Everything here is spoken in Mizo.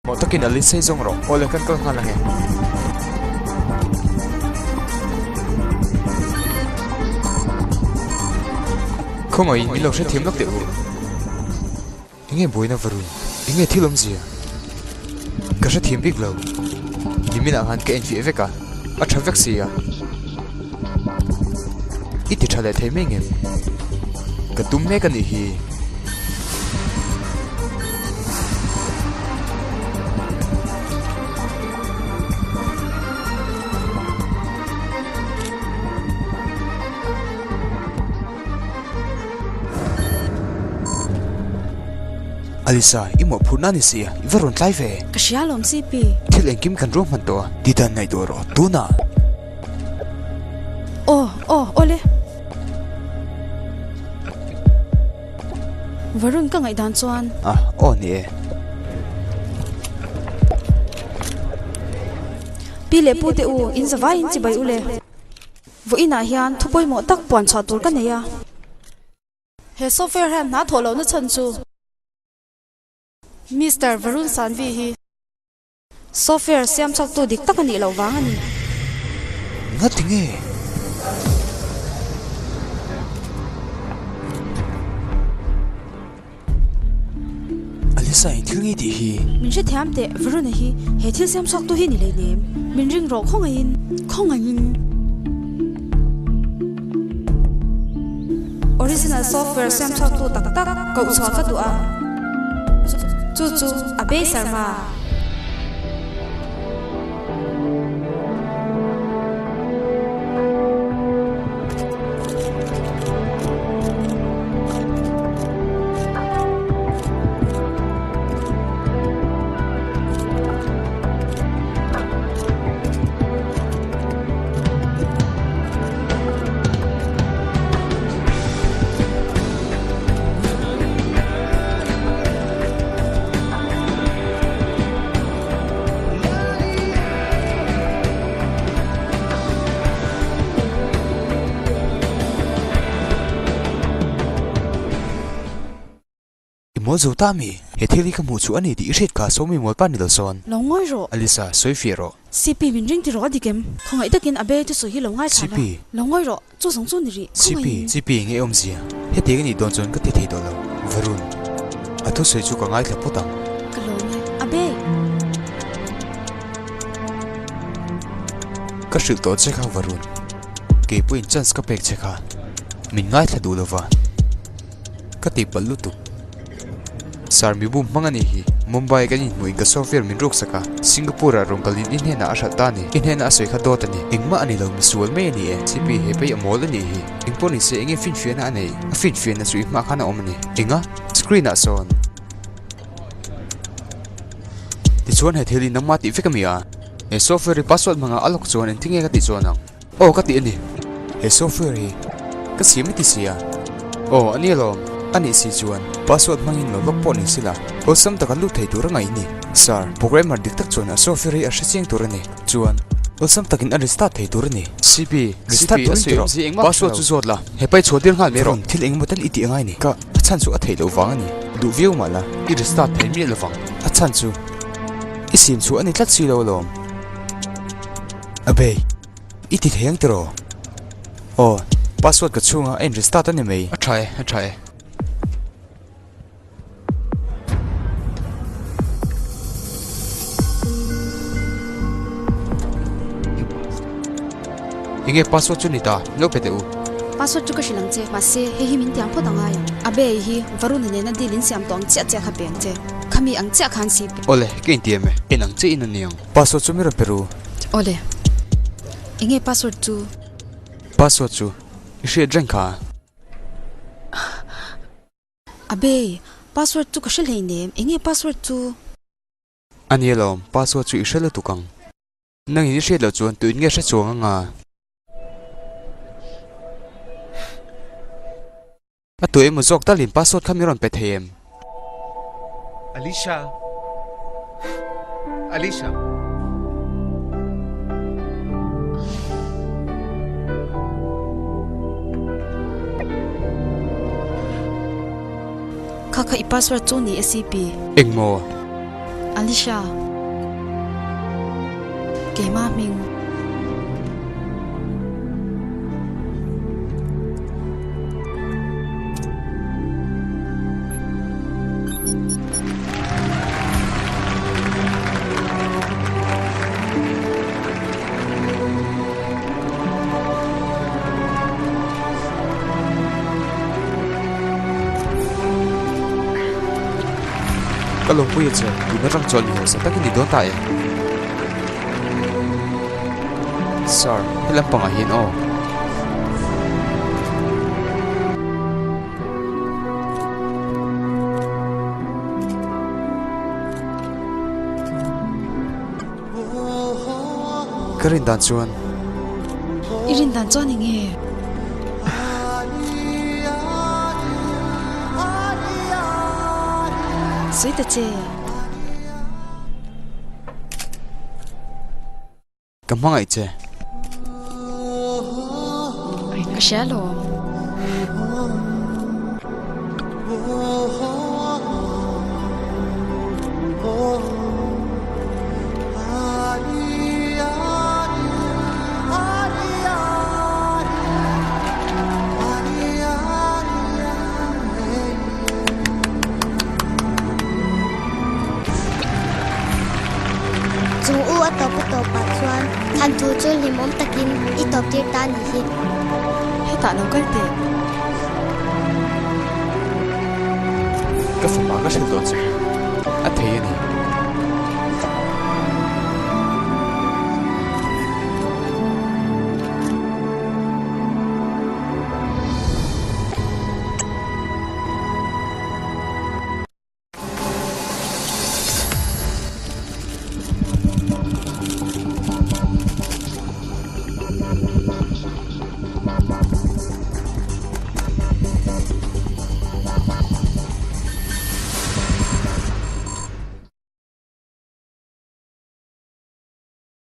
Mawh takin a lisei zawng rawh. Awle kan kal nghal ange. Khawngaihin min lo hrethiam lawk teh u. Enge buaina varun? Enge thil awmzia? Ka hrethiam bik lo. Niminah khan ka enfiah vek a, a tha vek si a. I ti tha leh thei mai ngem? Ka tum mek a nih hi. Alisa, i mawhphurhna a ni si a, i va rawn tlai ve. Ka hria alawm CP. Thil engkim kan ruang hman tawh a, ti dan ngaihtuah rawh, tunah. Aw, aw, awle. Varun ka ngaihdan chuan. Ah, aw ni e. Pi leh pu te u, in zavaiin chibai u le. Vawiinah hian thu pawimawh tak puan chhuah tur ka nei a. He software hian hna thawh lohna chhan chu Mister Varun Sanvi hi software siam chhuaktu dik tak a nih loh vang a ni. Ngati nge? Alisa eng thil nge tih hi? Min hrethiam teh Varuna hi he thil siam chhuak tu hi ni lei nem. Min ring rawh khawngaihin khawngaihin. Original software siam chhuak tu tak tak koh chhuah ka duh a. Chu chu Abhay Sharma. I mawl zo ta mi? He thil hi ka hmuh chu a ni tih i hriat kha Sawmi mawl pa ni lo sawn. Lo ngawi rawh. Alisa, sawi fiah rawh. CP min ring ti rawh a dik em? Khawngaih takin a be te sawi hi lo ngaithla la. CP. Lo ngawi rawh. Chu zawng chu ni rih. CP, Khawngaihin. CP enge awmzia? Hetiang a nih dawn chuan ka ti thei tawh lo. Varun, a thusawi chu ka ngaithla phawt ang. Ka lawm e. A be. Ka hrilh tawh che kha Varun. Kei pawhin chance ka pek che kha. Min ngaithla duh lova. Ka tihpalh lutuk. Sir mibum hmang a nih hi. Mumbai kan inhmuhin ka software min ruksak a, Singapore ah rawn kalin i hnenah a hralh ta a ni. I hnena a sawi kha dawt a ni. Engmah a ni lo, misual mai a ni e. CP he pei a mawl a nih hi. Engpawh ni se enge finfiahna a nei? A finfiahna chu i hmah khan a awm a ni. Enga? Screen ah sawn. Tichuan he thil hi nangmah tih vek a mi a? He software hi password hmanga a lock chuan engtin nge ka tih chuan ang? Aw ka ti a ni. He software hi ka siam i ti si a. Aw a ni alawm. A nih si chuan password hmangin lo lock pawh ni sila awlsam taka lut thei tur a ngaih ni. Sir, programmer dik tak chuan a software hi a hre chiang tur a ni. Chuan awlsam takin a restart thei tur a ni. CP, restart turin ti rawh. Password chu zawt la. He pai chhuah tir nghal mai rawh. Thil engemaw tal i tih a ngai ni. Ka a chhan chu a theih loh vang a ni. Duh viau mah la. I restart thei miah lovang. A chhan chu i siam chhuah a ni tlat si lo alawm. A bei. I ti thei ang tiraw? Aw, password ka chhunga a in restart a ni mai. A tha e, a tha e. Enge password chu ni ta? Lo pe teh u. Password chu ka hrilh ang che, mahse hei hi min tiang phawt a ngai ang. A bei hi Varun-a nena deal in siam tawh ang chiah chiah kha pe ang che. Khami ang chiah khan CP. Awle, ka intiam e. En ang chiah in a ni ang. Password chu mi rawn pe ru. Awle. Enge password chu? Password chu i hriat reng kha. Abey, password chu ka hre hleinem. Enge password chu? A ni alawm, password chu i hre lutuk ang. Nangin i hriat loh chuan tuin nge hre chuang anga? A tu emaw zawk talin password kha mi rawn pe thei em? Alisha. Alisha. Kha kha i password chu ni e CP. Engmaw? Alisha. Keimah hming. Ka lawmpui a che, tun atang chuan mi hausa tak i ni dawn ta e. Sir, he lampangah hian aw. Ka rin dan chuan. I rin dan chuan eng nge? Sawi ta che. Ka hmangaih che. Ka hria alawm. Chung u a tawp a tawpah chuan than thu chu hlimawm takin i tawp tir ta a nih hi. Hetah lo kal teh. Ka fapa ka hrilh dawn chu a thei a ni.